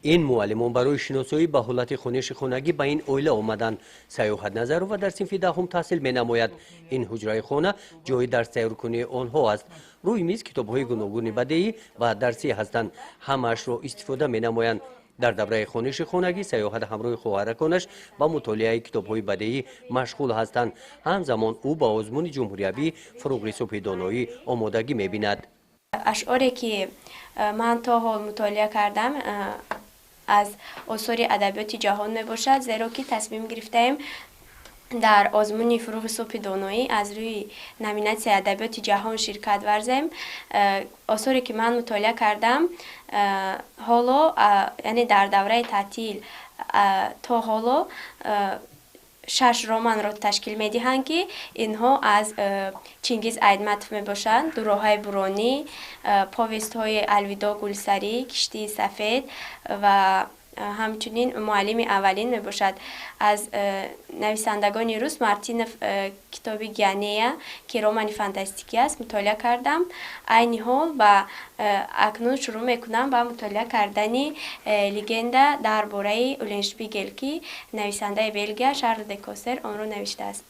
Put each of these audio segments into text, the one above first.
Ин муаллимон барои шиносоӣ ба ҳолати хониши хонагӣ ба ин оила омаданд. Саёҳат Назарова дар синфи 10-ум таҳсил менамояд. Ин ҳуҷраи хона ҷои дарс тайёркунии онҳо аст. Рӯи миз китобҳои гуногуни бадеӣ ва дарсӣ ҳастанд, ҳамаашро истифода менамоянд. Дар давраи хониши хонагӣ Саёҳат ҳамроҳи хоҳараконаш ба мутолиаи китобҳои бадеӣ машғул ҳастанд. Ҳамзамон ӯ ба озмуни ҷумҳуриявии «Фурӯғи субҳи доноӣ» омодагӣ мебинад. Ашъоре, ки ман то ҳол мутолиа кардам, аз осори адабиёти ҷаҳон мебошад, зеро ки тасмим гирифтаем дар озмуни «Фурӯғи субҳи доноӣ» аз рӯи номинатсияи адабиёти ҷаҳон ширкат варзем. Осоре, ки ман мутолиа кардам, ҳоло, яъне дар давраи таътил то ҳоло, шаш романро ташкил медиҳанд, ки инҳо аз Чингиз Айтматов мебошанд: «Дуроҳаи буронӣ», повестҳои «Алвидо, Гулсарӣ», «Киштии сафед» ва ҳамчунин «Муаллими аввалин» мебошад. Аз нависандагони рус Мартинов, китоби «Гианея», ки романи фантастикӣ аст, мутолиа кардам. Айни ҳол ба акнун шурӯъ мекунам ба мутолиа кардани легенда дар бораи Уленшпигел, ки нависандаи Белгия Шарл де Костер онро навиштааст.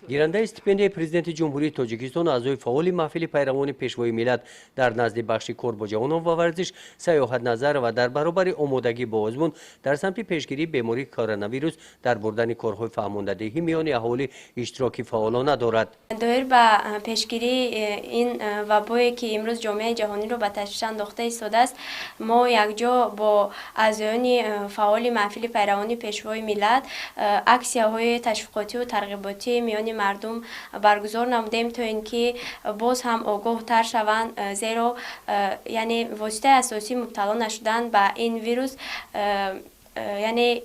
Гирандаи стипендияи Президенти Ҷумҳурии Тоҷикистон, аъзои фаъоли маҳфили пайравони Пешвои миллат дар назди бахши кор бо ҷавонон ва варзиш Саёҳат Назарова дар баробари омодагӣ бо озмун дар самти пешгирии бемории коронавирус дар бурдани корҳои фаҳмондадиҳӣ миёни аҳолӣ иштироки фаъолона дорад. Доир ба пешгирии ин вабое, ки имрӯз ҷомеаи ҷаҳониро ба ташвиш андохта истодааст, мо якҷо бо аъзоёни фаъоли маҳфили пайравони Пешвои миллат аксияҳои ташвиқотиву тарғиботӣ миёни мардум баргузор намудем, то ин ки боз ҳам огоҳтар шаванд, зеро яъне воситаи асосии мубтало нашудан ба ин вирус, яъне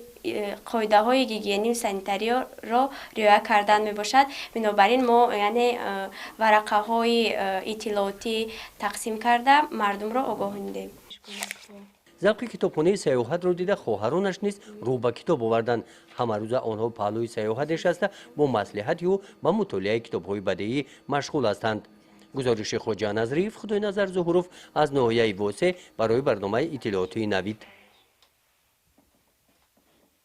қоидаҳои гигиению санитариёро риоя кардан мебошад. Бинобар ин мо, яъне, варақаҳои иттилоотӣ тақсим карда, мардумро огоҳ намудем. Завқи китобхонаи Саёҳатро дида, хоҳаронаш низ рӯ ба китоб оварданд. Ҳамарӯза онҳо паҳлӯи Саёҳат нишаста, бо маслиҳати ӯ ба мутолиаи китобҳои бадеӣ машғул ҳастанд. Гузориши Хоҷа Назриев, Худойназар Зуҳуров аз ноҳияи Восе барои барномаи иттилоотии «Навид».